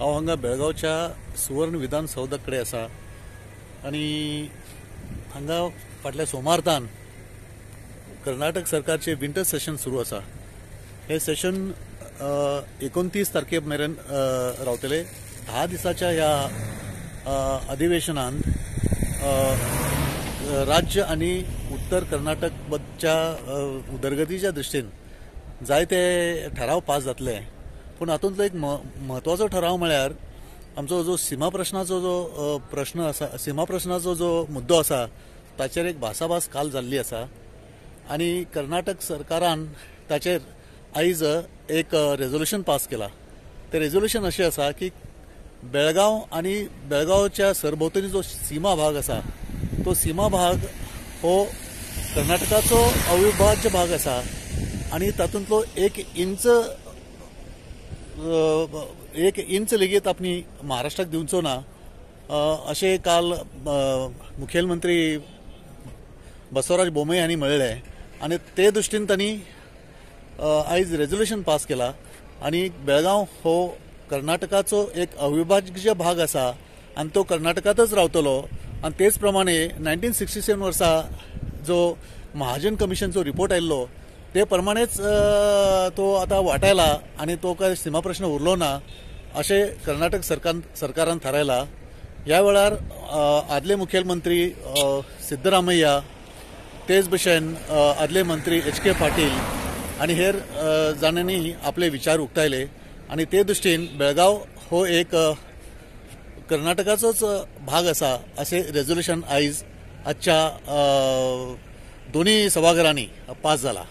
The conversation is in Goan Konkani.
हांव हांगा बेळगांवच्या सुवर्ण विधानसौधा कडेन आसा आनी हांगा फाटल्या सोमारतान कर्नाटक सरकारचे विंटर सेशन सुरू आसा. हे सेशन 29 तारखे मेरेन रावतले. 10 दिसाच्या ह्या अधिवेशनांत राज्य आनी उत्तर कर्नाटकच्या उदरगतीच्या दृश्टीन जायते ठराव पास जातले. पूण हातूंतलो एक म्हत्वाचो ठराव म्हळ्यार आमचो जो सीमा प्रश्नाचो जो प्रश्न आसा, सीमा प्रश्नाचो जो मुद्दो आसा ताचेर एक भासाभास काल जाल्ली आसा आनी कर्नाटक सरकारान ताचेर आयज एक रेजोल्युशन पास केला. ते रेजोल्युशन अशें आसा की बेळगांव आनी बेळगांवच्या सरभोंवतणी जो सीमा भाग आसा तो सीमा भाग हो कर्नाटकाचो अविभाज्य भाग आसा आनी तातूंतलो एक इंच लेगीत आपणी महाराष्ट्राक दिवचो ना अशें काल मुखेलमंत्री बसवराज बोम्मई हांणी म्हणलें आनी ते दृश्टीन तांणी आयज रेजोल्युशन पास केला आनी बेळगांव हो कर्नाटकाचो एक अविभाज्य भाग आसा आनी तो कर्नाटकांतच रावतलो. आनी तेच प्रमाणे 1967 वर्सा जो महाजन कमिशनचो रिपोर्ट आयिल्लो ते प्रमाणेच तो आतां वाटायला आनी तो काय सीमा प्रश्न उरलो ना अशें कर्नाटक सरकारान थारायला. ह्या वेळार आदले मुखेलमंत्री सिद्धरामय्या, तेच भशेन आदले मंत्री एच.के. पाटील आनी हेर जाणांनी आपले विचार उक्तायले आनी ते दृश्टीन बेळगांव हो एक कर्नाटकाचोच भाग आसा अशें रेजोल्युशन आयज आजच्या दोनूय सभाघरांनी पास जाला.